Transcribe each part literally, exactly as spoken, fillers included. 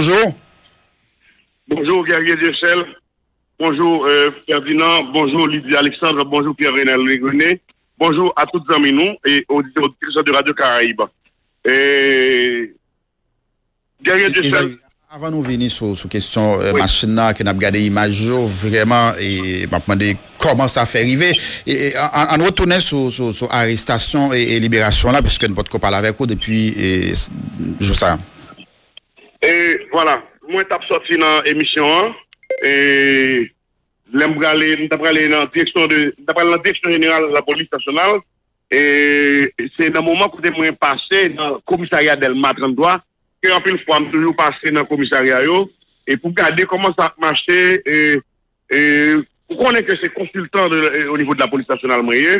Bonjou. Bonjou, Guerrier Dieuseul. Bonjou, euh, Ferdinand. Bonjou, Lydie Alexandre. Bonjou, Pierre Renel René. Bonjou a tout zanmi nou e oditè, oditris de Radio Caraïbe. E Guerrier Dieuseul. Avan nou vini sou, sou kesyon, euh, machin nan, ke n ap gade imaj yo, vrèman, e m ap mande kòman sa fè rive. E, e, an, an, ann retounen sou, sou, sou arestasyon e, e liberasyon la, piske n potko pale avèk ou depi, e, s-, jou sa. E vwala, mwen t ap sòti nan emisyon an, e lè m prale, m t ap prale nan direksyon de, m t ap prale nan direksyon jeneral lapolis nasyonal, e se nan moman kote mwen pase nan komisarya Dèlma trannntwa, ke anpil fwa m toujou pase nan komisarya yo, e pou gade kòman sa ap mache, e, e ou konnen ke se konsiltan de, e, o nivo de lapolis nasyonal mwen ye.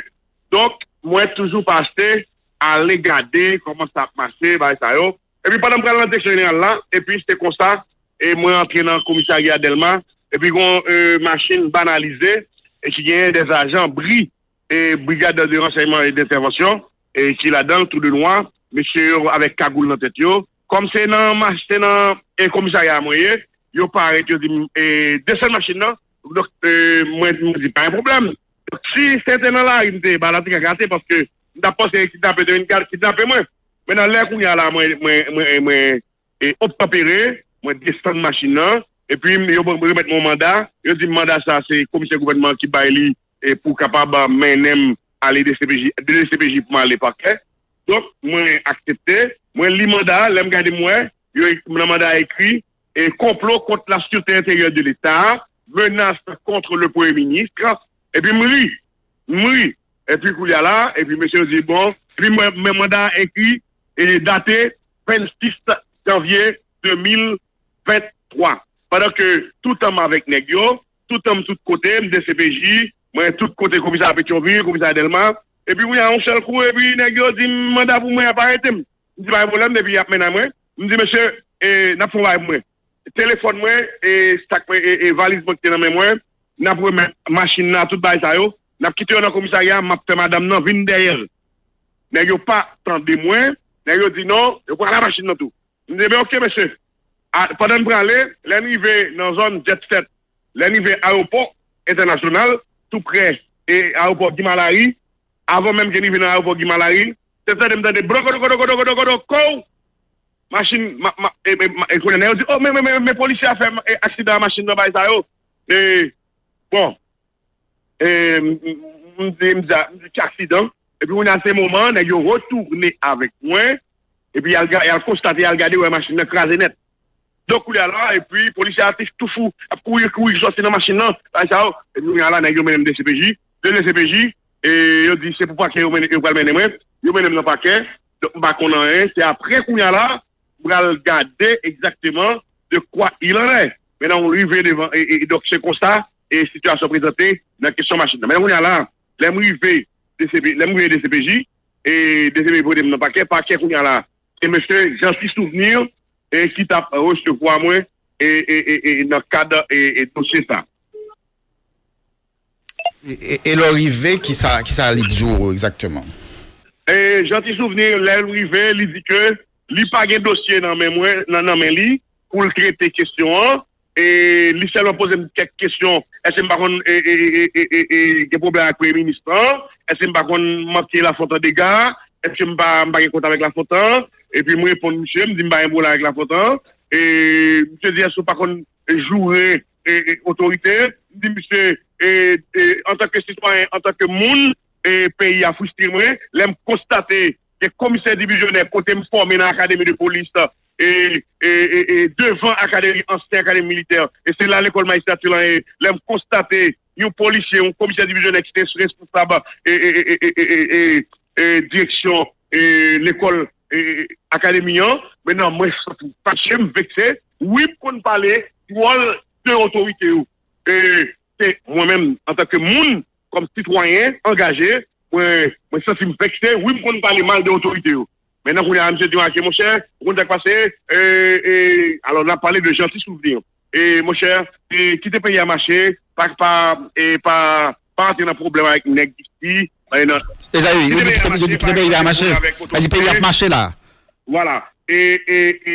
Donk, mwen toujou pase, ale gade kòman sa ap mache, bagay sa yo. Epi pandan m pral nan direksyon jeneral la, epi se konsa, e mwen antre nan komisarya Dèlma, epi gon, e, machin banalize, e ki genyen de ajan bri, e brigad de ransèyman e dentèvansyon, e ki ladan l tou de nwa, mesye yo avèk kagoul nan tèt yo. Kòm se nan mach-, se nan, e, komisarya a mwen ye, yo parèt, yo di m, e, desann machin nan. Donk, e, mwen, mwen di, pa gen pwoblèm. Donk, si se te nan lari m te ye, bagay la te ka gate, paske m t ap panse kidnapè te vin kidnape mwen. Men nan lè kounye a la, mwen, mwen, mwen, mwen, e, obtanpere, mwen desann machin nan, epi m, yo ban, remèt mwen yon manda, yo di m manda sa se komisè gouvènman ki bay li, e, pou kapab, a, mennen m ale D C P J, de D C P J pou m ale pakè. Donk, mwen aksepte, mwen li manda a, lè m gade m wè, yo ek-, nan manda a ekri, e, konplo kont la sûreté intérieure de l'État, menace contre le Premier ministre, epi m ri, m ri. Epi kounye a la, epi mesye yo di, bon, epi mwen, men manda a ekri, e date vennsis janvye de mil venntwa. Pandan ke toutan m avèk nèg yo, toutan m tout kote, m D C P J, mwen tout kote komisarya Petyonvil, komisarya Dèlma. Epi kounye a, yon sèl kou, epi nèg yo di m manda pou mwen, y ap arete m. M di pa gen pwoblèm, depi y ap mennen mwen. M di, mesye, e, n ap fè yon bagay pou mwen. Telefòn mwen, e, sak mwen, e, e valiz mwen ki te nan men mwen, n ap remèt machin nan, tout bagay sa yo. N ap kite yo nan komisarya, m ap fè madanm nan vin dèyè l. Nèg yo pa tande mwen, nèg yo di non, yo pral a machin nan tou. M di, ebyen, oke, mesye. A, pandan n prale, lè n rive nan zòn Jet Set, lè n rive ayewopò entènasyonal, tou prè, e, ayewopò Guy Malary, avan menm ke n rive nan ayewopò Guy Malary, se tande m tande blokodokodokodokodokodokow, machin, ma, ma, e, e, ma, e, kounye a, nèg yo di, o, men, men, men, men polisye a fè, e, aksidan a machin nan, bagay sa yo. E, bon, e, m, m, m di, m di, a, m di, ki aksidan? Epi kounye a, se moman, nèg yo retounen avèk mwen, epi y al ga-, y al konstate, y al gade, wè machin nan kraze nèt. Donk, kounye a la, epi polisye a te tou fou, ap kouri, kouri, sòti nan machin nan, bagay sa yo. Epi kounye a la, nèg yo mennen m D C P J. De D C P J, e yo di se pou pakè yo mennen, yo pral mennen mwen. Yo mennen m nan pakè. Donk, m pa konn anyen. Se apre kounye a la, m pral gade egzakteman de quoi il en est. Maintenant, on rive devan, e, e, e donk, se konsa, e sitiyasyon prezante nan kesyon machin nan. Men kounye a la, lè m rive D C P, lè m rive D C P J, e D C P J pote m nan pakè, pakè kounye a la, se mesye Jeanty Souvenir, e ki t ap resevwa mwen, e, e, e, e nan kad, e, e dosye sa. E, e, e lè w rive, kisa, kisa li di w egzakteman? E Jeanty Souvenir, lè l rive, li di ke li pa gen dosye nan men mwen, nan, nan men li, pou l trete kesyon an. E li sèlman poze m kèk kesyon. Èske m pa konn, e, e, e, e, e, e, gen pwoblèm ak premye minis lan? Èske m pa konn manke Lafontan dega? Èske m pa, m pa gen kont avèk Lafontan? Epi m reponn misye, m di m pa gen pwoblèm avèk Lafontan. E misye di, èske w pa konn joure, e, e, otorite? M di misye, e, e, antanke sitwayen, antanke moun, e, peyi a fristre mwen, lè m konstate ke komisè divizyonè kote m fòme nan akademi de polis, e, e, e, e devan akademi, ansyen akademi militè, e se la lekòl majistrati lan ye, lè m konstate yon polisye, yon komisè divizyonè ki te responsab, e, e, e, e, e, e, e, e, direksyon, e, lekòl, e, e, akademi an, men non, mwen santi m fache, m vekse, wi, m konn pale dwòl de otorite yo. E se mwen menm, antanke moun, kòm sitwayen angaje, mwen, mwen santi m vekse, wi, m konn pale mal de otorite yo. Men nan kounye a, misye di, ok, monchè, ou konn sa k pase, e, e, alò, n ap pale de Jeanty Souvenir. E, monchè, e, kite peyi a mache, pa, pa, e, pa, pa antre nan pwoblèm avèk nèg isi, e, nan, Ezayi, yo di kite, yo di kite peyi a mache. Sa di peyi ap mache la. Vwala. E, e, e,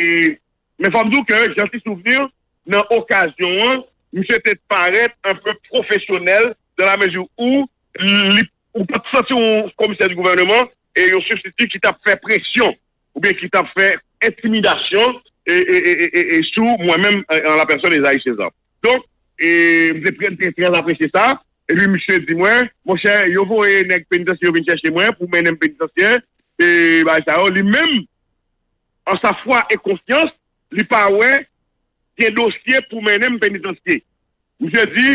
Men fò m di w ke, jan ti souvni, nan okazyon an, misye te parèt un peu profesyonèl, dans la mesure où li, ou pa t santi yon komisè di gouvènman e yon sibstiti ki t ap fè presyon oubyen ki t ap fè entimidasyon e, e, e, e, e, e sou mwen menm, e, an la pèsòn Esaü César. Donk, e, m te trè, trè, trè apresye sa. Epi misye di mwen, monchè, yo voye nèg penitansye yo vin chèche mwen pou mennen m penitansye. E bagay sa yo, li menm, an sa fwa e konsyans, li pa wè gen dosye pou mennen m penitansye. Misye di,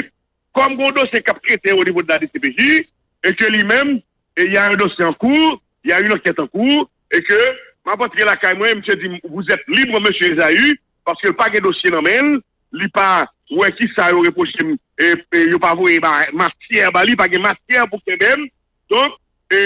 kòm gen yon dosye k ap trete o nivo de la D C P J, e ke li menm, e y a un dossier en cours, y a une enquête en cours, e ke m ap antre lakay mwen, misye di m, vous êtes libre, monsieur Esaü, paske l pa gen dosye nan men l, li pa wè kisa yo repwoche m, e, e yo pa voye ba, matyè ba li, pa gen matyè pou kenbe m. Donk, e,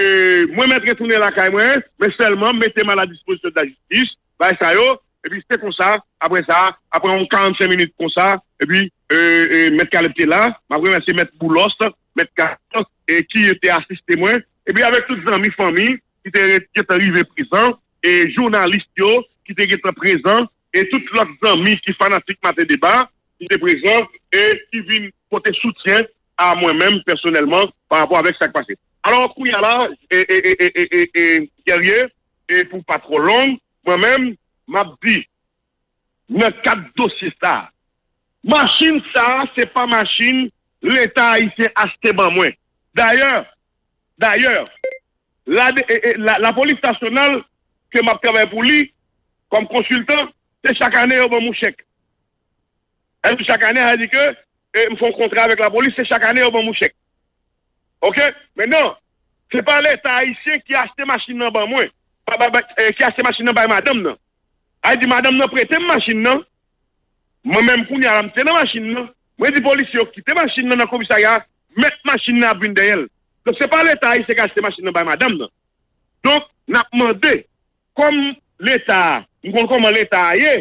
mwen mèt retounen lakay mwen, men sèlman mete m a la dispozisyon de la jistis, bagay sa yo, epi se konsa, apre sa, apre yon karannsenk minit konsa, epi, e, e, mèt Caleb te la, m ap remèsye mèt Boulos, mèt Carlos, e, ki te asiste mwen, epi avèk tout zanmi, fanmi, ki te re-, gentan rive prezan, e jounalis yo, ki te gentan prezan, e tout lòt zanmi ki fanatik Maten Deba, ki te prezan, e ki vin pote soutyen a mwen menm pèsonèlman pa rapò avèk sa k pase. Alò, kounye a la, e, e, Guerrier, e pou pa twò long, mwen menm, m ap di, nan kad dosye sa a, machin sa a, se pa machin Leta ayisyen achte ban mwen. Dayè, dayè, la, e, e, la, lapolis nasyonal ke m ap travay pou li kòm konsiltan, se chak ane yo ban m yon chèk. Sa vle di chak ane, sa vle di ke, e, m fè yon kontra avèk lapolis, se chak ane yo ban m yon chèk. Oke? Mentnan, se pa Leta ayisyen ki achte machin nan ban mwen, ba, ba, ba, e, ki achte machin nan bay madanm nan. Sa vle di madanm nan prete m machin nan, mwen menm kounye a la m te nan machin nan, mwen di polisye yo kite machin nan nan komisarya a, mèt machin nan ap vin dèyè l. Donk se pa Leta ayisyen ki achte machin nan bay madanm nan. Donk, n ap mande, kòm Leta a, m konn kòman Leta a ye,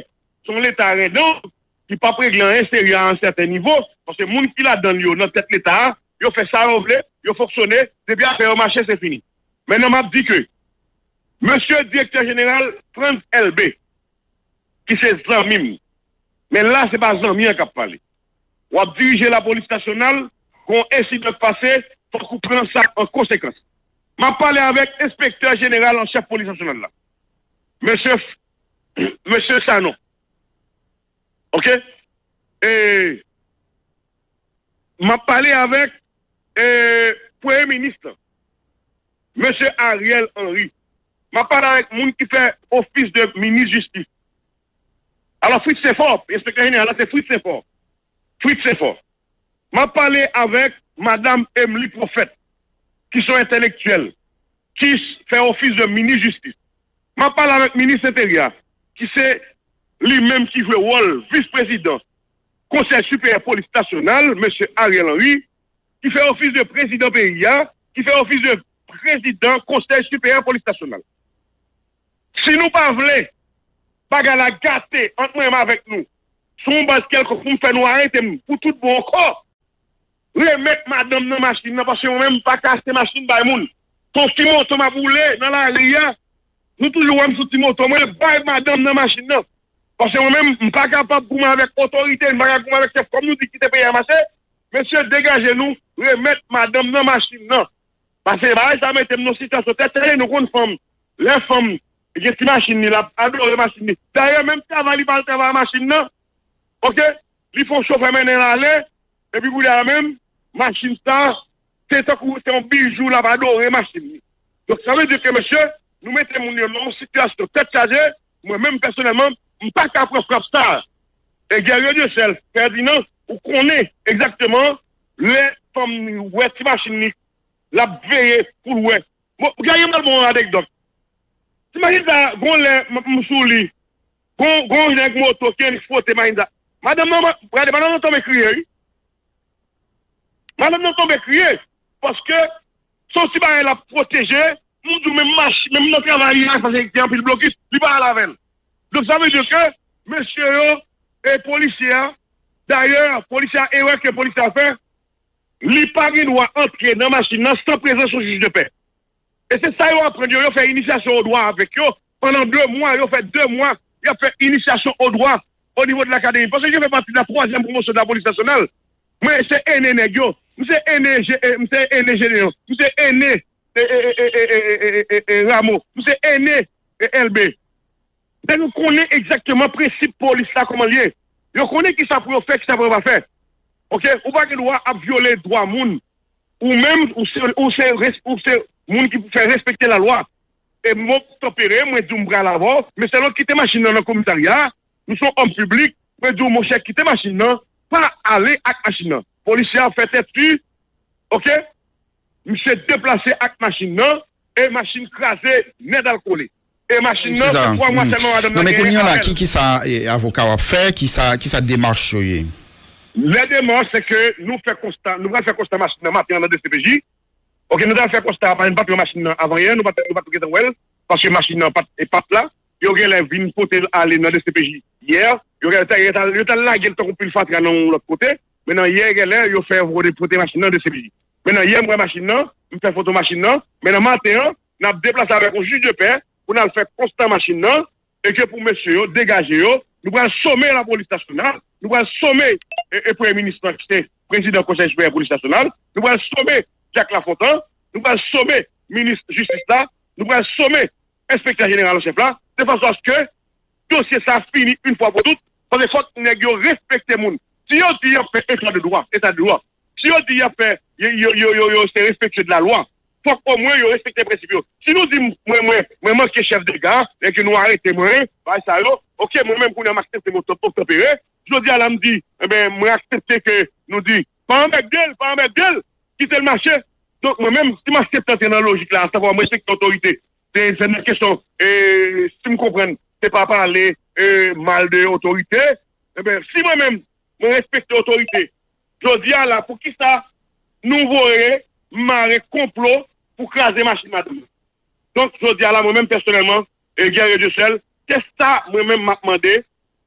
se yon Leta rendan, ki p ap regle anyen serye a yon sèten nivo, paske moun ki ladan l yo nan tèt Leta a, yo fè sa yo vle, yo fonksyone, depi afè yo mache, se fini. Mentnan, m ap di ke mesye direktè jeneral Frantz Elbé, ki se zanmi m, men la, se pa zanmi an k ap pale. W ap dirije lapolis nasyonal, gon ensidan k pase, fòk ou pran sa an konsekans. M ap pale avèk enspektè jeneral an chèf polis nasyonal la, mesye, mesye Sanon. Oke? E m ap pale avèk, e, premye minis lan, mesye Ariel Henry. M ap pale avèk moun ki fè ofis de minis jistis. Alò, Fritz Saint-Fort, enspektè jeneral la, se Fritz Saint-Fort. Fritz Saint-Fort. M ap pale avèk madanm Emily Prophète, ki se yon entèlektyèl, ki fè ofis de minis jistis. M ap pale avèk minis enteryè a, ki se li menm ki jwe wòl vis prezidan Konsèy Siperyè Polis Nasyonal, mesye Ariel Henry, ki fè ofis de prezidan peyi a, ki fè ofis de prezidan Konsèy Siperyè Polis Nasyonal. Si nou pa vle bagay la gate ant mwen menm avèk nou, sou yon baz kèlkonk pou m fè nou arete m pou tout bon ankò, remèt madanm nan machin nan, paske mwen menm m pa ka achte machin bay moun. Se yon ti moto m ap woule nan lari a, nou toujou wè m sou ti moto, mwen bay madanm nan machin nan. Paske mwen menm, m pa kapab goumen avèk otorite, m pa ka goumen avèk chèf kòm nou di kite peyi a mache. Mesye, degaje nou, remèt madanm nan machin nan. Paske bagay sa mete m nan sitiyasyon tèt chaje, nou konn fanm. Lè fanm gen ti machin li, l ap adore machin li. Dayè, menm travay li pa al travay a machin nan. Oke? Li fè yon chofè mennen l ale, epi kounye a menm, machin sa, se tankou se yon bijou, l ap adore machin li. Donk, sa vle di ke, mesye, nou mete moun yo nan yon sitiyasyon tèt chaje, mwen menm, pèsonèlman, m pa ka pran frap sa. E Guerrier Dieuseul, Ferdinand, ou konnen egzakteman lè fanm li wè ti machin li, l ap veye pou l wè. Bon, Guerrier m pral ba w yon anekdòt. Ti machin sa, gon lè m, m sou li, gon, gon nèg moto ki annik fwote machin sa. Madanm nan, gade, madanm nan tonbe kriye, wi. Madanm nan tonbe kriye, paske se yon ti bagay l ap pwoteje, moun di w menm mach-, menm nan travay li a, sa se gen anpil blokis, li pa al avè l. Donk, sa vle di ke mesye yo, e polisye a, dayè, polisye a, erè ke polisye a fè, li pa gen dwa antre nan machin nan san prezans yon jij de pè. E se sa yo aprann yo, yo fè inisyasyon o dwa avèk yo. Pandan de mwa, yo fè de mwa y ap fè inisyasyon o dwa o nivo de lakademi. Paske je fè pati de la twazyèm pwomosyon de la polis nasyonal. Mwen, se ene nèg yo. M se ene, je- eh, m se ene Jedeyon. M se ene e, e, e, e, e, e, e, e, Rameau. M se ene e, Elbe. Men nou konnen egzakteman prensip polis la kòman l ye. Yo konnen kisa pou yo fè, kisa pou yo pa fè. Oke? Ou pa gen dwa ap vyole dwa moun. Ou menm, ou se, ou se, res- ou se moun ki pou fè respekte lalwa. E mwen tanpere, mwen di w m pral avè w, men sèlman kite machin nan nan komisarya a, nou se yon òm piblik, mwen di w, monchè, kite machin nan, pa ale ak machin nan. Polisye a fè tèt di, oke? Misye deplase ak machin nan, e machin kraze nèt al kole. E machin nan, se twa mwa sèlman madanm nan genyen avè l. Non, men kounye a la, ki, ki sa, eh, avoka w ap fè? Ki sa, ki sa demach yo ye? Le demach, se ke nou fè konsta, nou pral fè konsta machin nan maten an nan D C P J. Oke, nou t al fè konsta a, nou pa t wè machin nan avan yè, nou pa t, nou pa t gentan wè l, paske machin nan pa t, e pa t la. Yo genlè vin pote l ale nan D C P J yè. Yo genlè, yo t al, yo t al lage l tankou pil fatra nan yon lòt kote. Men nan yè, genlè, yo fè pote, pote machin nan D C P J. Men nan yè, m wè machin nan, m fè foto machin nan. Men nan maten an, n ap deplase avèk yon jij de pè pou n al fè konsta machin nan. E ke pou mesye yo degaje yo, nou pral some lapolis nasyonal, nou pral some e, e premye minis lan ki se prezidan konsèy siperyè polis nasyonal, nou pral some Jack Lafontant, nou pral some minis jistis la, nou pral some enspektè jeneral an chèf la, de fason aske dosye sa fini yon fwa pou tout, paske fòk nèg yo respekte moun. Si yo di y ap fè eta de dwa, eta de dwa, si yo di y ap fè, yo, yo, yo, yo, yo se respektye de la lwa, fòk omwen yo respekte prensip yo. Si nou di m, mwen, mwen, mwen manke chèf dega, e ke nou arete mwen, bagay sa yo, oke, mwen menm kounye a m aksepte m obtanpere. Jodi a la m di, enben, mwen aksepte ke nou di, pa anmède l, pa anmède l, kite l mache. Donk, mwen menm, si m aksepte antre nan lojik la, asavwa mwen respekte otorite, se, se nan kesyon, e, si m konprann, se pa pale, e, mal de otorite. Enben, si mwen menm, mwen respekte otorite, jodi a la, poukisa nou voye mare konplo pou kraze machin madanm nan? Donk, jodi a la, mwen menm pèsonèlman, e Guerrier Dieuseul, se sa mwen menm m ap mande,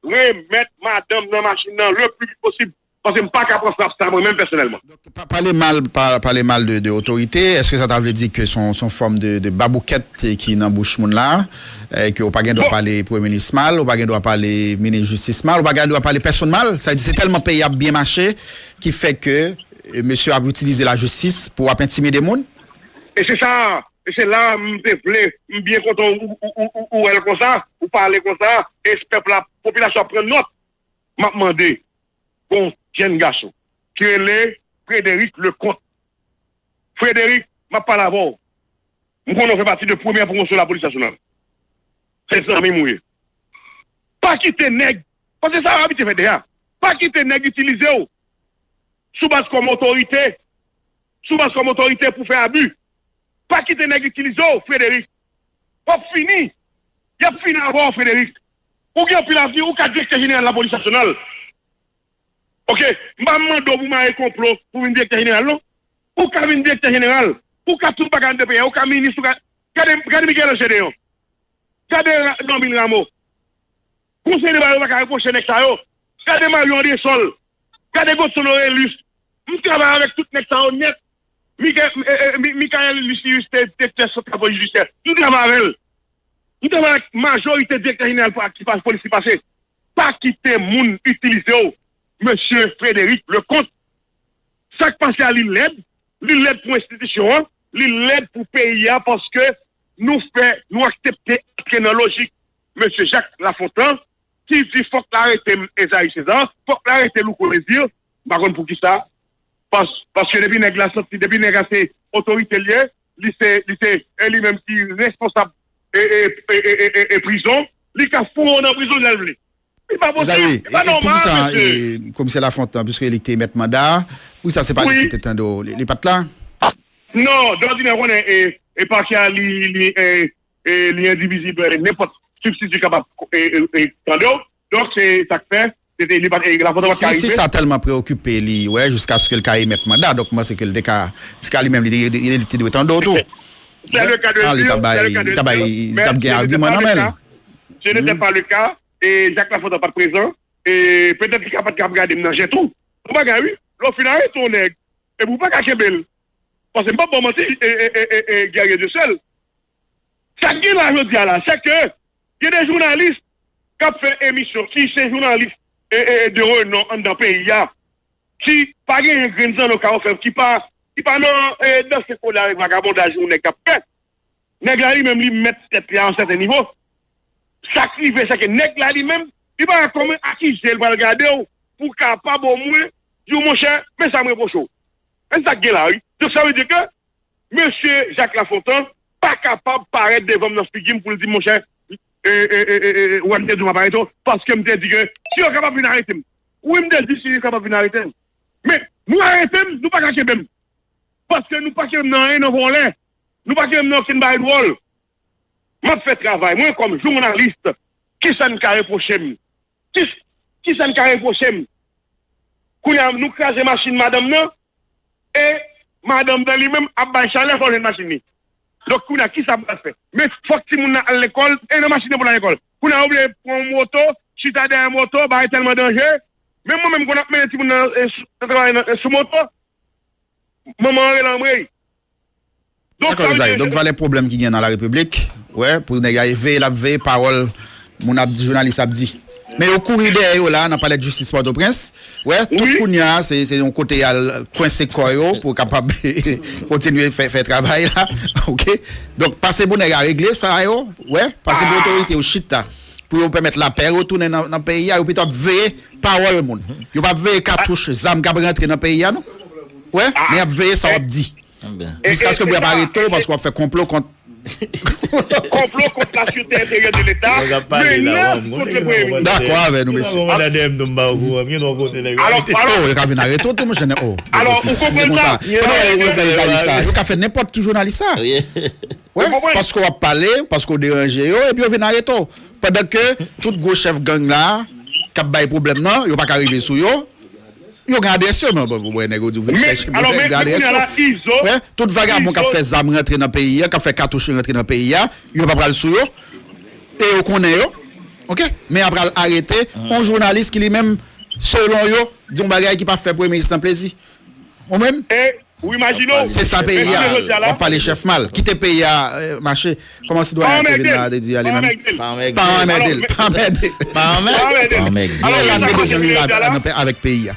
remèt madanm nan machin nan le pli vit posib. Paske m pa ka pran frap sa mwen menm pèsonèlman. Donk, pa, pale mal, pa, pale mal de, de otorite, èske sa ta vle di ke se yon, se yon fòm de, de baboukèt ki nan bouch moun la, e ke ou pa gen dwa pale premye minis mal, ou pa gen dwa pale minis jistis mal, ou pa gen dwa pale pèsonn mal? Sa vle di se tèlman peyi ap byen mache ki fè ke, e, mesye ap itilize lajistis pou ap entimide moun? E se sa, e se la m te vle, m byen kontan ou, ou, ou, ou, ou wè l konsa, ou pale konsa, e pèp la, popilasyon ap pran nòt. M ap mande, gon jèn gason ki rele Frédéric Leconte. Frédéric, m ap pale avè w. M konnen w fè pati de premyè pwomosyon lapolis nasyonal. Se zanmi m ou ye. Pa kite nèg, paske sa yo abitye fè deja. Pa kite nèg itilize w sou baz kòm otorite, sou baz kòm otorite pou fè abi. Pa kite nèg itilize w, Frédéric. W ap fini. Y ap fini avè w, Frédéric. Ou gen anpil avni, ou ka direktè jeneral lapolis nasyonal. Oke, m pa mande w pou mare konplo pou vin direktè jeneral, non. Ou ka vin direktè jeneral. Ou ka tout bagay anndan peyi a. Ou ka minis, ou ka, gade, gade Miguel Ange Deon. Gade Ra- Normil Rameau. Konseye de bagay yo pa ka repwoche nèg sa yo. Gade Mario Andrésol. Gade Godson Orélus. M travay avèk tout nèg sa yo nèt. Mika- e, e, Mi- Michael Lucius te direktè sant lapolis jidisyè. M travay avè l. M travay avèk majorite direktè jeneral pa- ki pa- polis ki pase. Pa kite moun itilize w, mesye Frédéric Leconte. Sa k pase a li lèd, li lèd pou enstitisyon an, li lèd pou peyi a paske nou fè, nou aksepte antre nan lojik mesye Jacques Lafontant ki di fòk l arete Esaü César, fòk l arete Louko Désir, m pa konn poukisa, pas, paske depi nèg la santi, depi nèg la se otorite l ye, li se, li se, e li menm ki responsab e, e, e, e, e, e prizon, li ka foure w nan prizon lè l vle. Li pa posib, li pa nòmal, mesye. E poukisa, e, komisè Lafontant, piske li te mèt manda, poukisa se pa li ki te tande w, li, li pa t la? Non, dòdinè, w konnen, e, e pakè a, li, li, e, e, li endivizib, e, nenpòt sibstiti kapab, e, e, e, tande w. Donk, se sa k fè, se te, li pa, e, Lafontant pa t ka rive. Si, si sa tèlman preokipe li, wè, jiskaske l ka emèt manda, donk, m panse ke l te ka, jiska li menm, li, li, li, li te dwe tande w tou. Se le ka de Dieu, se le ka de Dieu, men ce n'était pas le cas. Ce n'était pas le cas. E Jacques Lafontant pa t prezan, e petèt li ka pa t ka ap gade m nan je tou. Yon bagay, wi, lè w fin arete yon nèg, epi w pa ka kenbe l. Paske m p ap ba w manti, e, e, e, e, e, Guerrier Dieuseul. Sa k gen la jodi a la, se ke gen de jounalis, k ap fè emisyon, ki se jounalis e, e, e de renon anndan peyi a, ki pa genyen grenn zanno ka ofè, ki pa, ki pa nan e, danse kole avèk vagabondaj yon nèg k ap fè. Nèg la li menm li mèt tèt li a yon sèten nivo. Sa k rive, se ke nèg la li menm, li pa wè kòman akize l pral gade w pou kapab omwen di w, monchè, men sa m repwoche w. Men sa k gen la, wi. Donk, sa vle di ke mesye Jacques Lafontant pa kapab parèt devan m nan figi m pou l di m, monchè, e, e, e, e, e, wè m te di w m ap arete w, paske m te di ke si yo kapab vin arete m. Wi, m te di si yo kapab vin arete m. Men, nou arete m, nou pa ka kenbe m. Paske nou pa kenbe m nan anyen nan vòlè. Nou pa kenbe m nan okenn bagay dwòl. M ap fè travay mwen kòm jounalis. Kisa n ka repwoche m? Ki, kisa n ka repwoche m? Kounye a, nou kraze machin madanm nan, e madanm nan li menm ap bay chalè fò l jwenn machin li. Donk, kounye a, kisa m pral fè? Men fòk timoun nan al lekòl, e nan machin nan pou l al lekòl. Kounye a, yo vle pran yon moto, chita dèyè moto, bagay tèlman danje. Men mwen menm, konn ap mennen timoun nan e, sou, nan travay nan, e, sou moto. Manman an rele anmwey. Donk, Dakò, sa vle Izaye. Di ke Donk, valè pwoblèm ki gen nan larepiblik, wè, pou nèg la veye, l ap veye pawòl moun ap di, jounalis ap di. Men yo kouri dèyè yo la, nan palè de jistis Pòtoprens. Wè, tout Wi. Kounye a, se, se yon kote y al kwense kò yo pou kapab kontinye fè, fè travay la. Oke? Donk, pase pou nèg la regle sa yo, wè, pase pou otorite yo chita, pou yo pèmèt lapè retounen nan, nan peyi a, yo pito ap veye pawòl moun. Yo p ap veye katouch, zam k ap rantre nan peyi a, non. Wè, men y ap veye sa w ap di. Jiskaske pou y ap arete w, paske w ap fè konplo kont Konplo kont la sûreté intérieure de l'État, menas kont le Premye Minis. Dakò avè nou, mesye. Alò, alò, Oh, yo ka vin arete w tou, monchè, nèg. Oh, alò, ou konprann sa? Yo ka fè nenpòt ki jounalis sa. Wè, paske w ap pale, paske w deranje yo, epi yo vin arete w. Pandan ke tout gwo chèf gang la, k ap bay pwoblèm nan, yo pa ka rive sou yo. Yo gen adrès yo, men bon, bon, nèg yo di w vin chèche m, yo gen adrès yo. Wè, tout vagabon k ap fè zam rantre nan peyi a, k ap fè katouch rantre nan peyi a, yo pa pral sou yo. E yo konnen yo. Oke? Men y ap pral arete yon jounalis ki li menm, selon yo, di yon bagay ki pa fè Premye Minis lan plezi. Ou menm? Ou imajine w. Se sa peyi a. W ap pale chèf mal. Kite peyi a, eh, mache. Kòman sitwayen an te vin la, te di ale menm? Pa anmède l. Pa anmède l. Pa anmède l. Pa anmède l. E la n te bezwen rive avèk peyi a.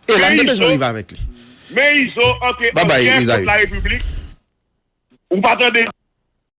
E la n te bezwen rive avèk li. Men Izo antre an gè kont larepiblik. Ou pa tande?